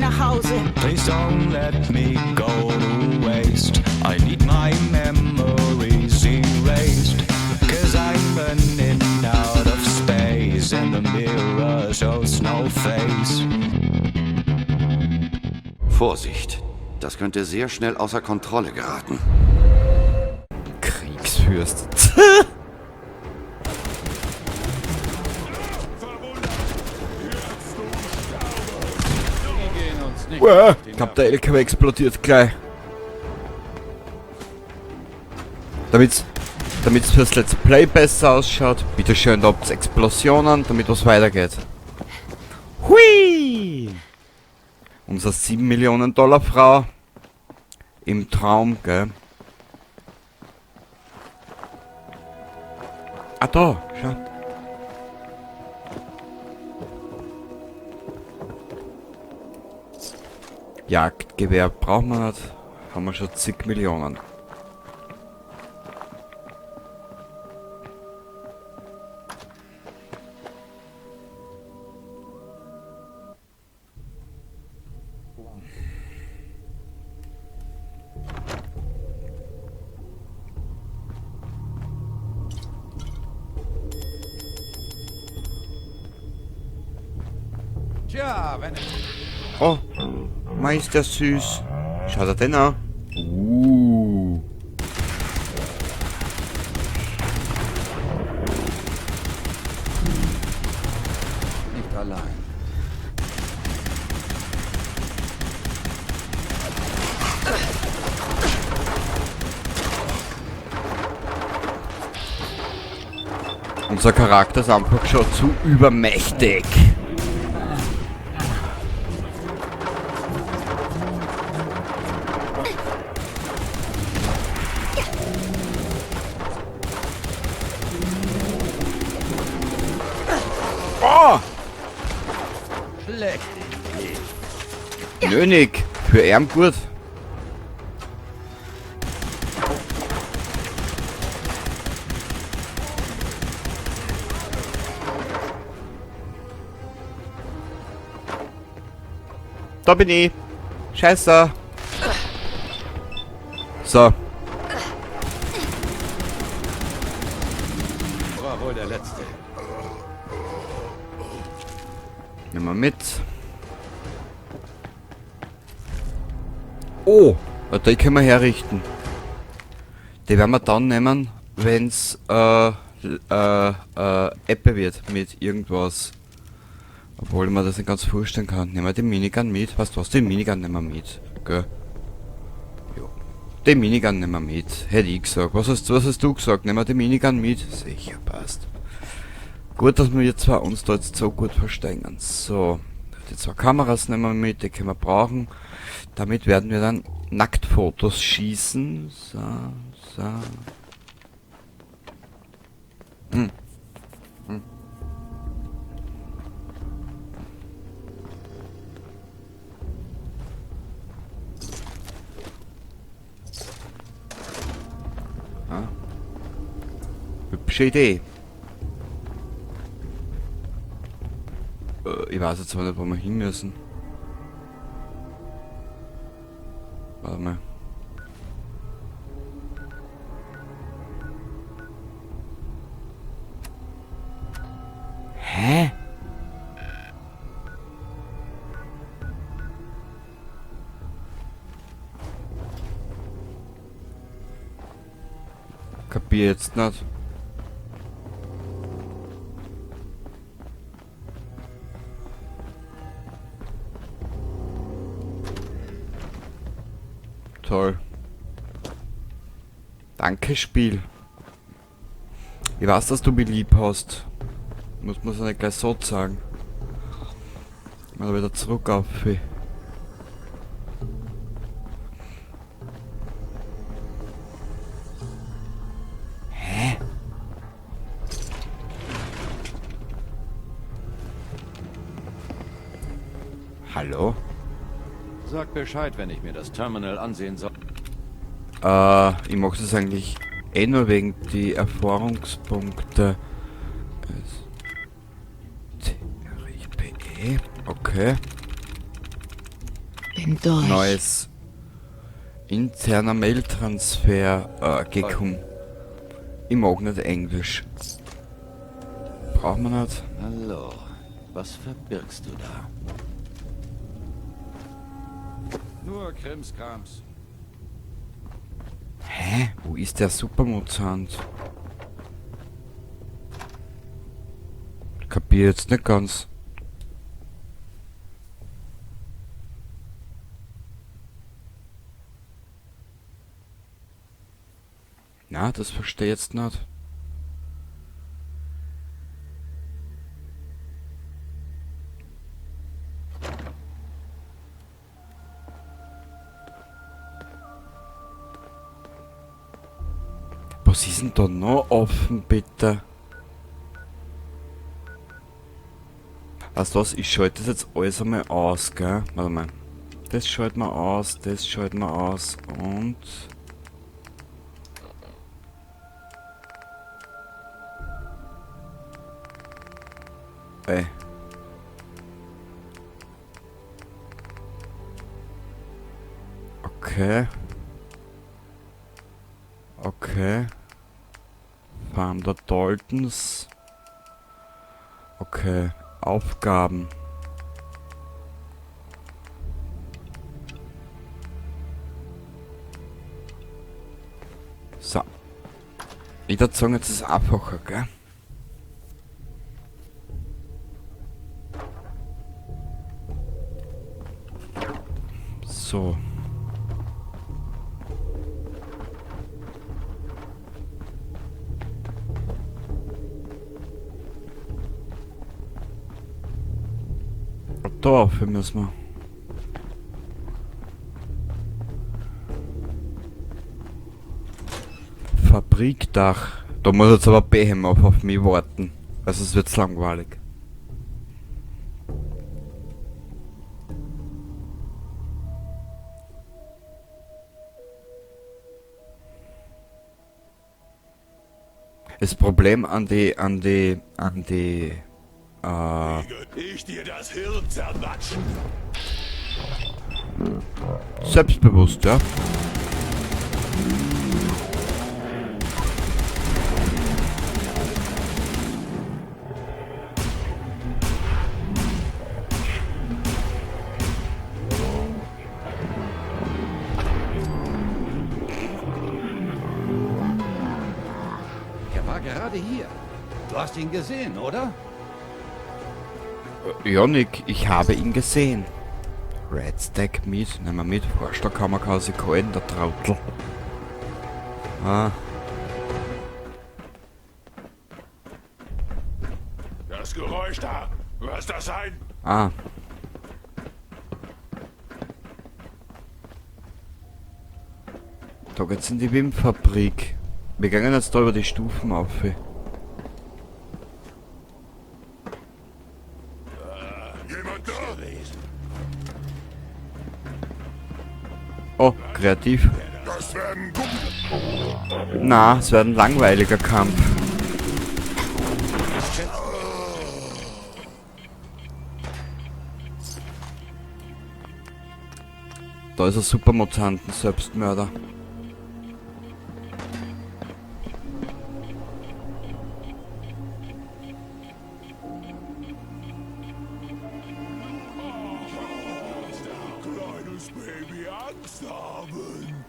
nach Hause. Please don't let me go to waste. I need my memories erased. 'Cause I'm running out of space and the mirror shows no face. Vorsicht, das könnte sehr schnell außer Kontrolle geraten. Kriegsfürst. Ich glaub, der LKW explodiert gleich. Damit's fürs Let's Play besser ausschaut, bitte schön, da habt's Explosionen, damit was weitergeht. Hui! Unser 7 Millionen Dollar Frau. Im Traum, gell? Ah, da, schau. Jagdgewehr brauchen wir nicht. Haben wir schon zig Millionen. Tja, wenn es... Oh, mei, ist der süß. Schaut er denn an? Nicht allein. Unser Charakter ist einfach schon zu übermächtig. Oh! Schlecht. Nönig. Für Erm gut. Da bin ich. Scheiße. So. War wohl der Letzte. Nehmen wir mit. Oh, die können wir herrichten. Die werden wir dann nehmen, wenn's Ebbe wird mit irgendwas. Obwohl ich mir das nicht ganz vorstellen kann. Nehmen wir den Minigun mit. Weißt du was? Den Minigun nehmen wir mit. Gell? Jo. Den Minigun nehmen wir mit. Hätte ich gesagt. Was hast du gesagt? Nehmen wir den Minigun mit? Sicher, passt. Gut, dass wir zwar uns da jetzt so gut verstehen. So. Die zwei Kameras nehmen wir mit, die können wir brauchen. Damit werden wir dann Nacktfotos schießen. So, so. Ah. Hübsche Idee. Ich weiß jetzt aber nicht, wo wir hin müssen. Warte mal. Hä? Kapier jetzt nicht. Toll. Danke, Spiel. Ich weiß, dass du mich lieb hast. Muss man es nicht gleich so sagen. Mal wieder zurück auf. Hä? Hallo? Sag Bescheid, wenn ich mir das Terminal ansehen soll. Ich mach das eigentlich eh nur wegen die Erfahrungspunkte. S T R I P E. Okay. Bin durch. Neues interner Mailtransfer gekommen. Ich mag nicht Englisch. Braucht man nicht. Hallo, was verbirgst du da? Nur Krimskrams. Hä? Wo ist der Supermutant? Kapier jetzt nicht ganz. Na, das verstehe ich jetzt nicht. Was ist denn da noch offen, bitte? Weißt du was, ich schalte das jetzt alles einmal aus, gell? Warte mal. Das schalten wir aus, das schalten wir aus und... Ey. Okay. Okay. Farm der Daltons. Okay. Aufgaben. So. Ich würde sagen, jetzt ist es einfacher, gell? So. Da auf müssen wir. Fabrikdach. Da muss jetzt aber Behemoth auf mich warten. Also es wird langweilig. Das Problem an die Ich dir das Hirn zermatschen. Selbstbewusst, ja. Er war gerade hier. Du hast ihn gesehen, oder? Ja, Nick, ich habe ihn gesehen. Red Stack mit, nehmen wir mit. Vorschlag kann man quasi halten, der Trautel. Ah. Das Geräusch da. Was das sein? Ah. Da geht's in die Wimfabrik. Wir gehen jetzt da über die Stufen auf. Jemand da? Oh, kreativ. Das werden Na, es wird ein langweiliger Kampf. Da ist ein Supermutanten-Selbstmörder. Kleines Baby Angst haben.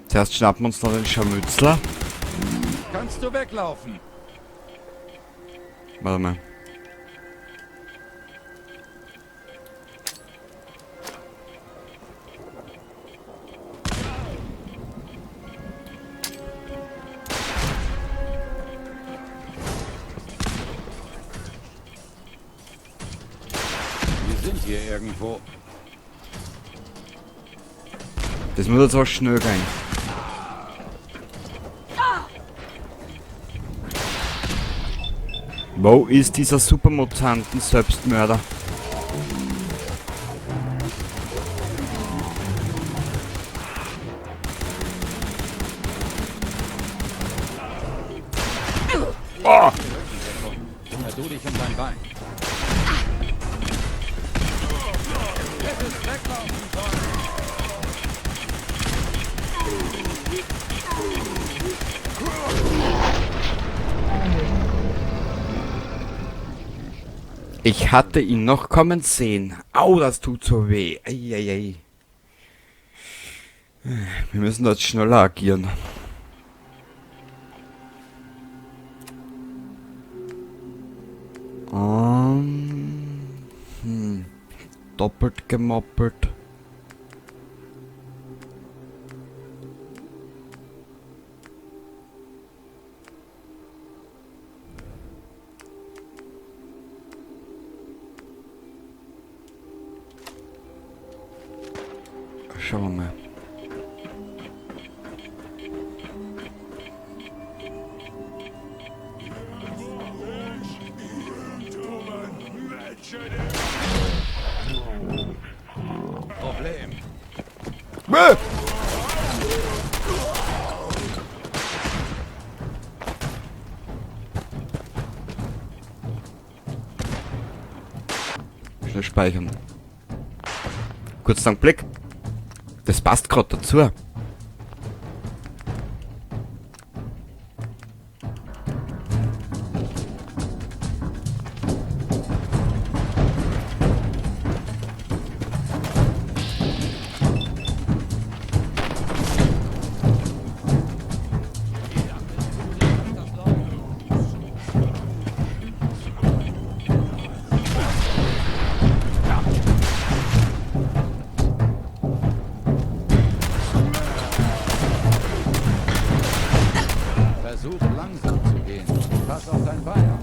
Zuerst schnappen wir uns noch den Scharmützler. Kannst du weglaufen? Warte mal. Wir sind hier irgendwo. Das muss jetzt auch schnell gehen. Wo ist dieser Supermutanten-Selbstmörder? Oh! Kümmer du dich um dein Bein. Ich hatte ihn noch kommen sehen. Au, das tut so weh. Eieiei. Wir müssen dort schneller agieren. Doppelt gemoppelt. Schauen wir mal. Problem. Bäh! Schnell speichern. Kurz einen Blick. Das passt gerade dazu. Versuch langsam zu gehen. Pass auf dein Bein auf.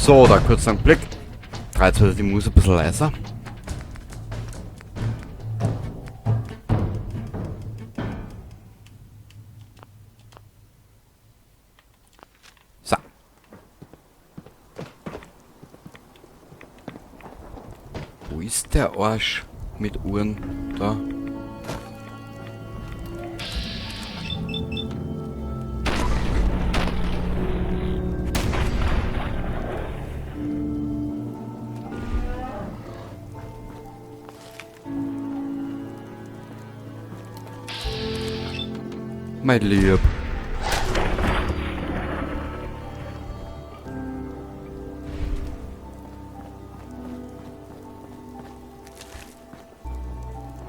So, da kurz einen Blick. 3, 2, die Musik ein bisschen leiser. So. Wo ist der Arsch mit Uhren? Da. Mein Lieb.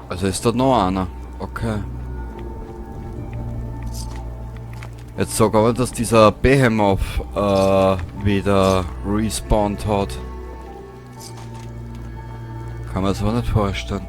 Also ist da noch einer. Okay. Jetzt sag aber, dass dieser Behemoth wieder respawned hat. Kann man sich aber nicht vorstellen.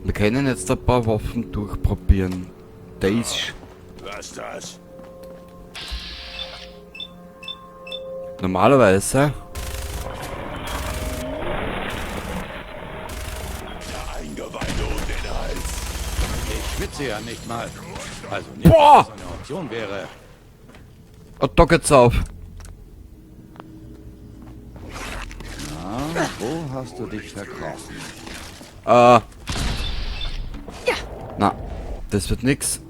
Wir können jetzt ein paar Waffen durchprobieren. Der ist Was das? Normalerweise. Eingeweide um den Hals. Ich schwitze ja nicht mal. Also nicht, Boah! dass das eine Option wäre. Oh, da geht's auf. Na, wo hast du dich verkrochen? Na, das wird nix.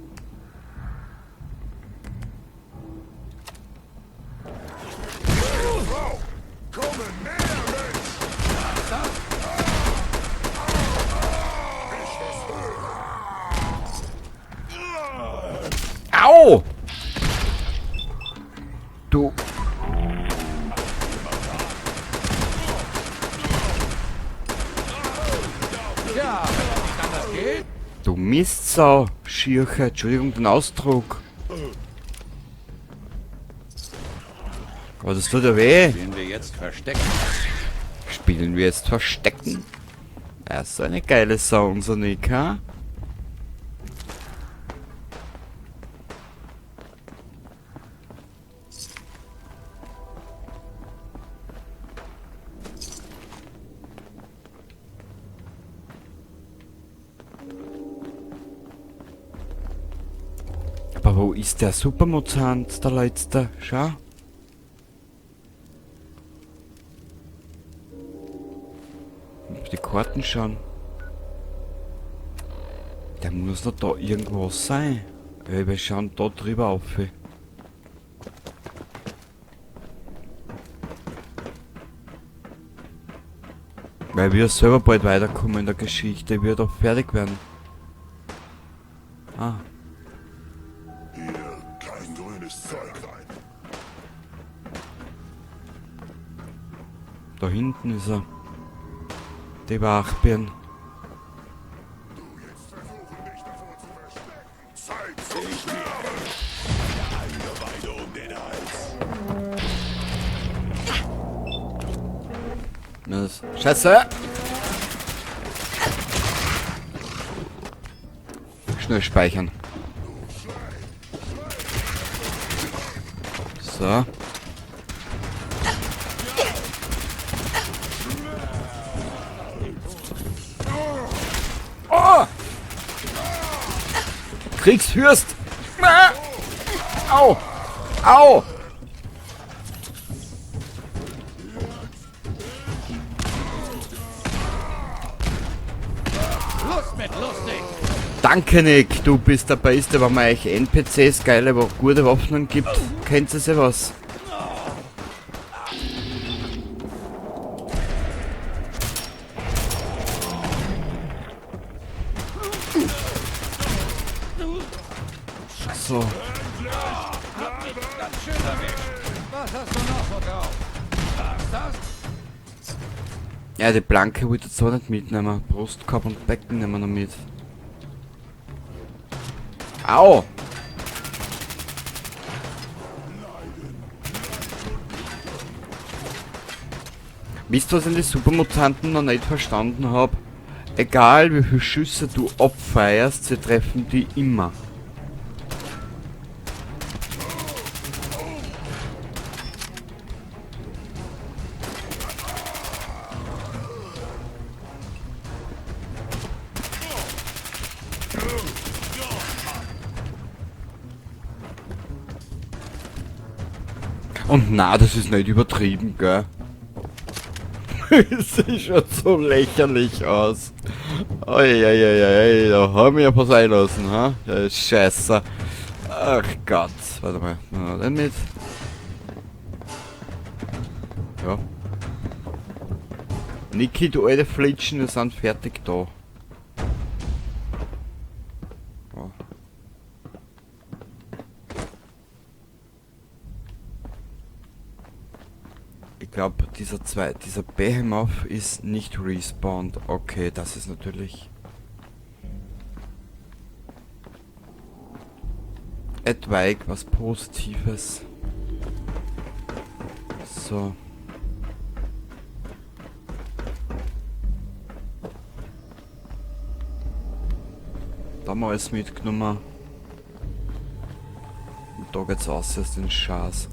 Au! Du. Ja, wenn es nicht anders geht. Du Mistsau, Schirche, Entschuldigung den Ausdruck. Aber das tut ja weh. Spielen wir jetzt Verstecken. Spielen wir jetzt Verstecken? Ja, so eine geile Sau, unser Nick, ha? Aber wo ist der Supermutant, der letzte? Schau. Auf die Karten schauen. Der muss doch da irgendwo sein. Ey, wir schauen da drüber auf. Weil wir selber bald weiterkommen in der Geschichte, wir da fertig werden. Ah. Hier kein grünes Zeug rein. Da hinten ist er. Die Wachbirn. Du jetzt versuchen, dich davor zu verstecken. Zeit zum Sterben. Eingeweide um den Hals. Das Scheiße! Schnell speichern. So. Oh! Kriegsfürst! Ah! Au! Au! Lust mit lustig! Danke, Nick, du bist der Beste, wenn man euch NPCs geile, wo gute Waffen gibt. Kennt ihr sie was? So. Hab mich ganz schön erwischt. Was hast du noch so drauf? Was das? Ja, die Planke wollte ich zwar nicht mitnehmen. Brustkorb und Becken nehmen wir noch mit. Au! Wisst ihr, was ich in die Supermutanten noch nicht verstanden hab? Egal wie viele Schüsse du abfeierst, sie treffen die immer. Und na, das ist nicht übertrieben, gell? Es sieht schon so lächerlich aus. Eieieiei, da haben wir ja was einlassen, ha? Das ist scheiße. Ach Gott, warte mal, nehmen wir den mit. Ja. Niki, du alte Flitschen, wir sind fertig da. Ja. Ich glaub, dieser Behemoth ist nicht respawned. Okay, das ist natürlich etwaig was Positives. So. Da haben wir alles mitgenommen. Und da geht's raus aus den Schaß.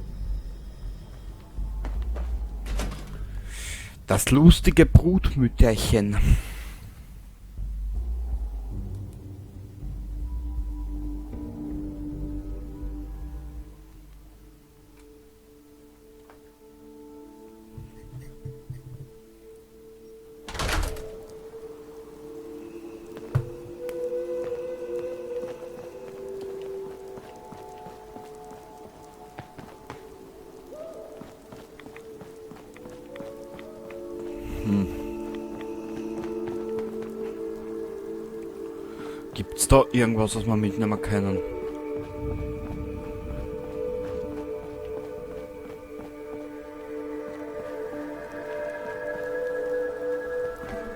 Das lustige Brutmütterchen. Gibt's da irgendwas, was wir mitnehmen können?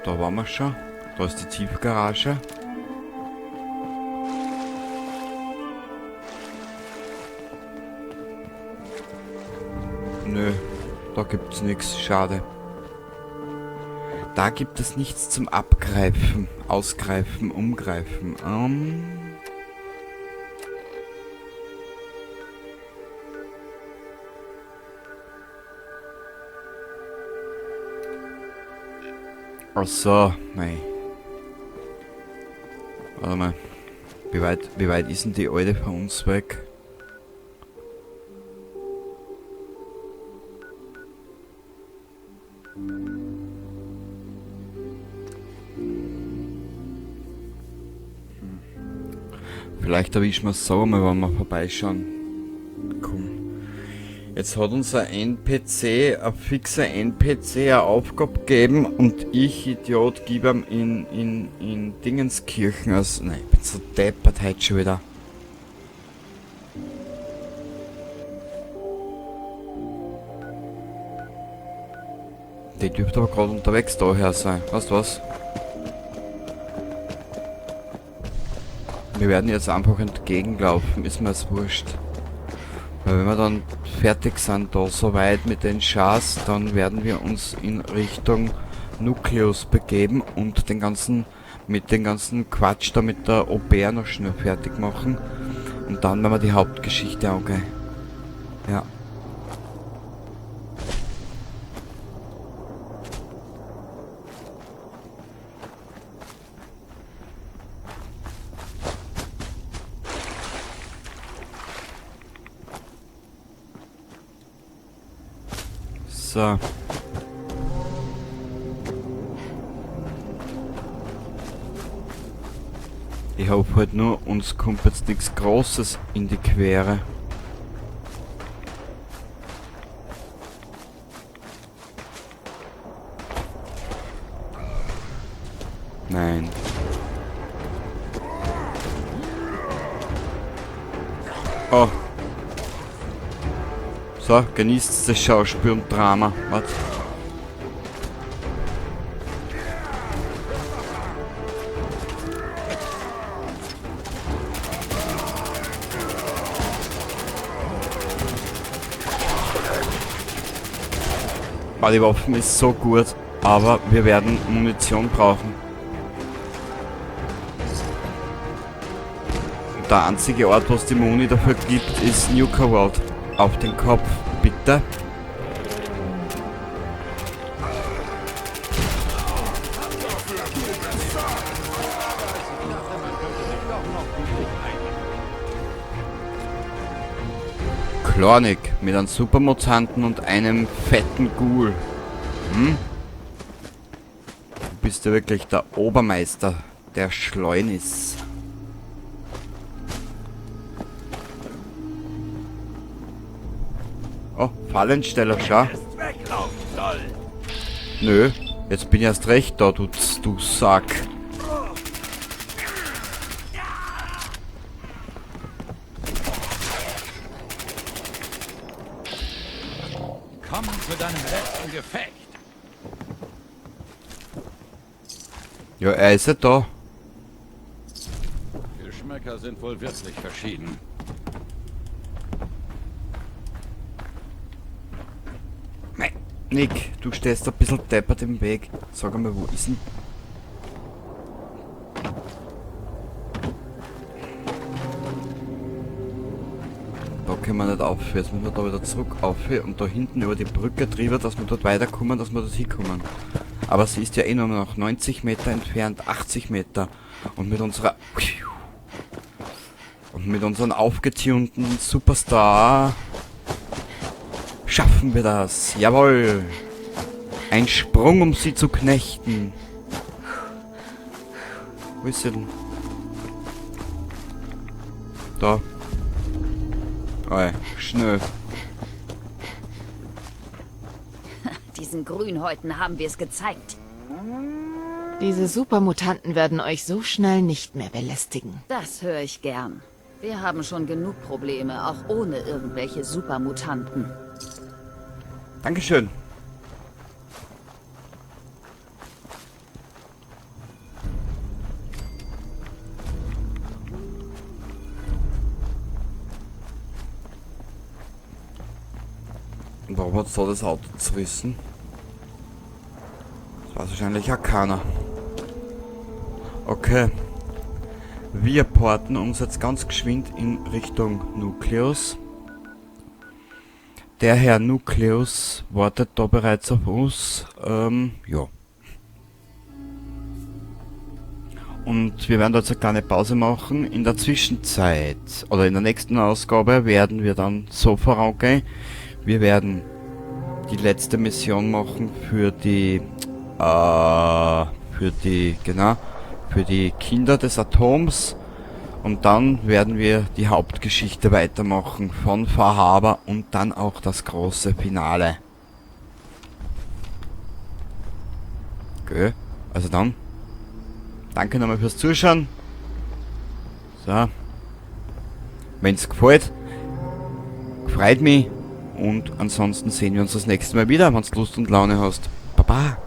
Da waren wir schon. Da ist die Tiefgarage. Nö, da gibt's nix. Schade. Da gibt es nichts zum Abgreifen, Ausgreifen, Umgreifen. Ach so, mei. Warte mal. Wie weit ist denn die Alte von uns weg? Vielleicht erwischen wir es so mal, wenn wir vorbeischauen. Komm. Jetzt hat unser NPC, ein fixer NPC, eine Aufgabe gegeben und ich, Idiot, gebe ihm in Dingenskirchen als. Nein, ich bin so deppert heute schon wieder. Die dürfte aber gerade unterwegs daher sein. Weißt du was? Wir werden jetzt einfach entgegenlaufen, ist mir jetzt wurscht. Weil wenn wir dann fertig sind da soweit mit den Schars, dann werden wir uns in Richtung Nukleus begeben und mit den ganzen Quatsch da mit der Au-pair noch schnell fertig machen. Und dann werden wir die Hauptgeschichte angehen. Ja. So. Ich hoffe halt nur, uns kommt jetzt nichts Großes in die Quere. Nein. Oh. So, genießt das Schauspiel und Drama. Warte. Boah, die Waffen ist so gut, aber wir werden Munition brauchen. Und der einzige Ort, wo es die Muni dafür gibt, ist Nuka World. Auf den Kopf, bitte. Klarnik mit einem Supermutanten und einem fetten Ghoul. Hm? Du bist ja wirklich der Obermeister der Schleunis. Oh, Fallensteller, schau. Nö, jetzt bin ich erst recht da, du Sack. Komm zu deinem letzten Gefecht. Ja, er ist ja da. Geschmäcker sind wohl wirklich verschieden. Nein, Nick, du stehst ein bisschen deppert im Weg. Sag einmal, wo ist denn? Da können wir nicht auf. Jetzt müssen wir da wieder zurück auf und da hinten über die Brücke drüber, dass wir dort weiterkommen, dass wir dort hinkommen. Aber sie ist ja eh nur noch 90 Meter entfernt, 80 Meter. Und mit unserer... Und mit unseren aufgetunten Superstar schaffen wir das. Jawohl. Ein Sprung, um sie zu knechten. Wo ist sie denn? Da. Oi, schnell. Diesen Grünhäuten haben wir es gezeigt. Diese Supermutanten werden euch so schnell nicht mehr belästigen. Das höre ich gern. Wir haben schon genug Probleme, auch ohne irgendwelche Supermutanten. Dankeschön. Und warum hat's da das Auto zerrissen? Das Weiß wahrscheinlich auch keiner. Okay. Wir porten uns jetzt ganz geschwind in Richtung Nukleus. Der Herr Nukleus wartet da bereits auf uns. Ja. Und wir werden da jetzt eine kleine Pause machen. In der Zwischenzeit, oder in der nächsten Ausgabe, werden wir dann so vorangehen. Wir werden die letzte Mission machen für die, genau, für die Kinder des Atoms. Und dann werden wir die Hauptgeschichte weitermachen von Far Harbor und dann auch das große Finale. Okay, also dann. Danke nochmal fürs Zuschauen. So. Wenn's gefällt, freut mich. Und ansonsten sehen wir uns das nächste Mal wieder, wenn's Lust und Laune hast. Baba.